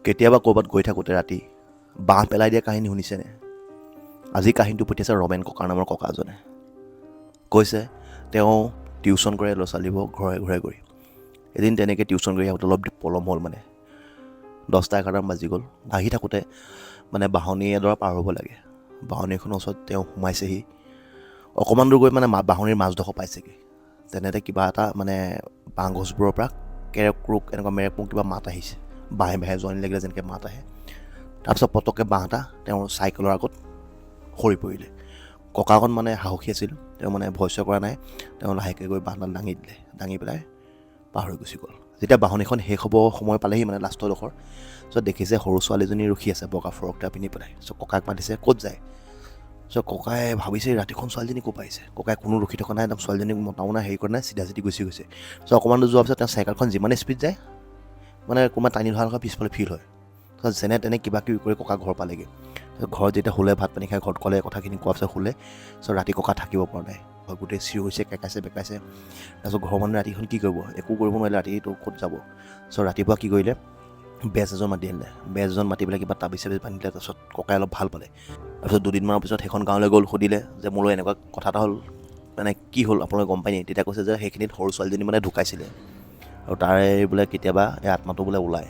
কেতিয়াবা ক'ৰবাত গৈ থাকোঁতে ৰাতি বাঁহ পেলাই দিয়া কাহিনী শুনিছেনে? আজি কাহিনীটো পঠিয়াইছে ৰমেন ককাৰ নামৰ ককা এজনে। কৈছে, তেওঁ টিউশ্যন কৰে ল'ৰা ছোৱালীবোৰক ঘৰে ঘৰে গৈ। এদিন তেনেকৈ টিউশ্যন কৰি আহোঁতে অলপ পলম হ'ল, মানে 10টা 11টামান বাজি গ'ল। আহি থাকোঁতে মানে বাঁহনি এডৰা পাৰ হ'ব লাগে। বাঁহনিখনৰ ওচৰত তেওঁ সোমাইছেহি। অকণমান দূৰ গৈ মানে বাঁহনিৰ মাজডোখৰ পাইছেগৈ। তেনেতে কিবা এটা মানে বাঁহ গছবোৰৰ পৰা কেৰেক ক্ৰুক, এনেকুৱা মেৰেক মুক কিবা মাত আহিছে। বাঁহে বাঁহে জইন লাগিলে যেনেকৈ মাত আহে। তাৰপিছত পটককৈ বাঁহ এটা তেওঁৰ চাইকেলৰ আগত সৰি পৰিলে। ককাকণ মানে সাহসী আছিল। তেওঁ মানে ভয় চয় কৰা নাই। তেওঁ লাহেকৈ গৈ বাঁহডাল দাঙি দিলে। দাঙি পেলাই পাৰ হৈ গুচি গ'ল। যেতিয়া বাঁহনিখন শেষ হ'ব সময় পালেহি, মানে লাষ্টৰডোখৰ চ' দেখিছে সৰু ছোৱালীজনী ৰখি আছে বগা ফ্ৰক এটা পিন্ধি পেলাই। চ' ককাক মাতিছে, ক'ত যায়? চ' ককাই ভাবিছে, ৰাতিখন ছোৱালীজনী ক'ৰ পৰা আহিছে? ককাই কোনো ৰখি থকা নাই একদম। ছোৱালীজনীক মতাও নাই, হেৰি কৰা নাই, চিধা চিধি গুচি গৈছে। চ' অকণমান দূৰ যোৱাৰ পিছত তেওঁ চাইকেলখন যিমানেই স্পীড যায়, মানে কোনোবা টানি ধৰা লগা পিছফালে ফিল হয়। তাৰপিছত যেনে তেনে কিবা কিবি কৰি ককা ঘৰ পালেগৈ। তাৰপিছত ঘৰত যেতিয়া শুলে, ভাত পানী খাই ঘৰত ক'লে কথাখিনি, কোৱাৰ পিছত শুলে। চ' ৰাতি ককা থাকিব পৰা নাই, গোটেই চিঞৰিছে, কেকাইছে বেকাইছে। তাৰপিছত ঘৰৰ মানুহে ৰাতিখন কি কৰিব? একো কৰিব নোৱাৰিলে। ৰাতিটো ক'ত যাব? চ' ৰাতিপুৱা কি কৰিলে? বেজ এজন মাতি আনিলে। বেজ এজন মাতি পেলাই কিবা তাবিজ চাবিজ বান্ধিলে। তাৰপিছত ককাই অলপ ভাল পালে। তাৰপিছত দুদিনমানৰ পিছত সেইখন গাঁৱলৈ গ'ল। সুধিলে যে মোলৈ এনেকুৱা কথা এটা হ'ল, মানে কি হ'ল আপোনালোকে গম পাই নি? তেতিয়া কৈছে যে সেইখিনিত সৰু ছোৱালীজনী মানে ঢুকাইছিলে আৰু তাৰে বোলে কেতিয়াবা এই আত্মাটো বোলে ওলায়।